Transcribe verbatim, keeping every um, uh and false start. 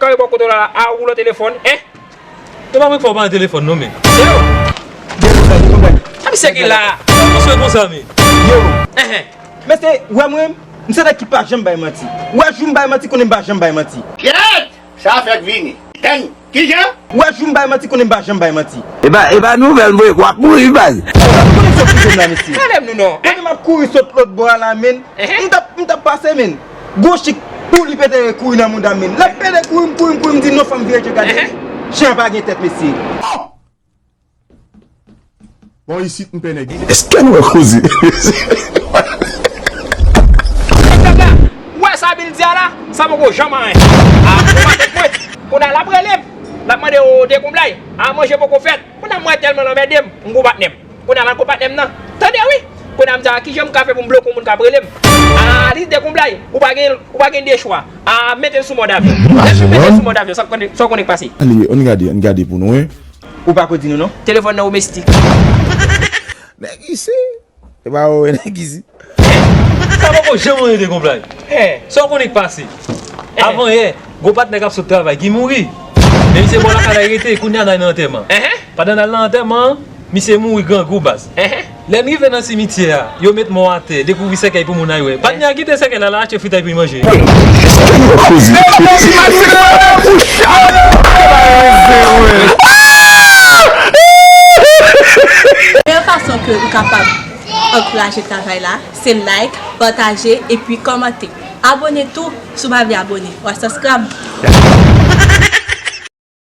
kanpe bò kote w la, a ou lò telefòn, en? E pa mwen k fè w pa nan telefòn non, men. Se yo. A misye ki la. Misye konsa, men. Yo. Enhen. Mesye, wè mwen, m se nèg ki pa janm bay manti. Wè jou m bay manti, konnen m pa janm bay manti. Kyèt! Sa fèk vini. Tann, kijan? Wè jou m bay manti, konnen m pa janm bay manti. E pa, e pa nouvèl, mwen, w ap mouri, baz. Ou konnen sa k rive m la, mesye. Gade m nou non. Konnen m ap kouri sot lòt bò a la, men. Enhen. M t ap, m t ap pase, men. Gwo chik pou li pete kouri nan mouda m, men. L ap pete kouri, m kouri, m kouri, m di non, fò m vire je gade. Enhen. Chen an pa gen tèt, mesye. Bon, isit, m pè nèg. Èske nou wè koze? Ou wè sa Bill di a la? Sa poko janm anyen. A, ou pa tèt mwen. Kounye a, l ap rele m. L ap mande, o, Dekonblay. A, manje poko fèt. Kounye a, mwen tèlman l anmède m, m gwo patnè m. Kounye a, m al gwo patnè m nan. Tande, wi. Kounye a, m di, a, kijan m ka fè pou m bloke yon moun k ap rele m? A, li Dekonblay. Ou pa gen, ou pa gen de chwa. A, mete l sou mòd avyon. Lè m mete l sou mòd avyon, sa w konnen, sa w konnen k pase? Ale, ann gade, ann gade pou nou, wi. Ou pa ko di nou non? Telefòn nan domestik. Nèg isi. E pa ou, nèg isi. Sa poko janm anyen Dekonblay. Eh. Sa w konnen k pase? Eh. Avan yè, gwo patnè k ap sot travay ki mouri. Men misye bò lakay la rete, kounye a n al nan antèman. Enhen. Pandan n al nan antèman an, misye mouri grangou baz. Enhen. Lè n rive nan simityè a, yo met mò atè, dekouvri sèkèy pou moun al wè. Patnè a kite sèkèy la, l al achte fritay pou l manje. Meyè fason ke ou kapab ankouraje travay la, se like, pataje, epi kòmante. Abone tou, si w pa vle abone, w a subscribe.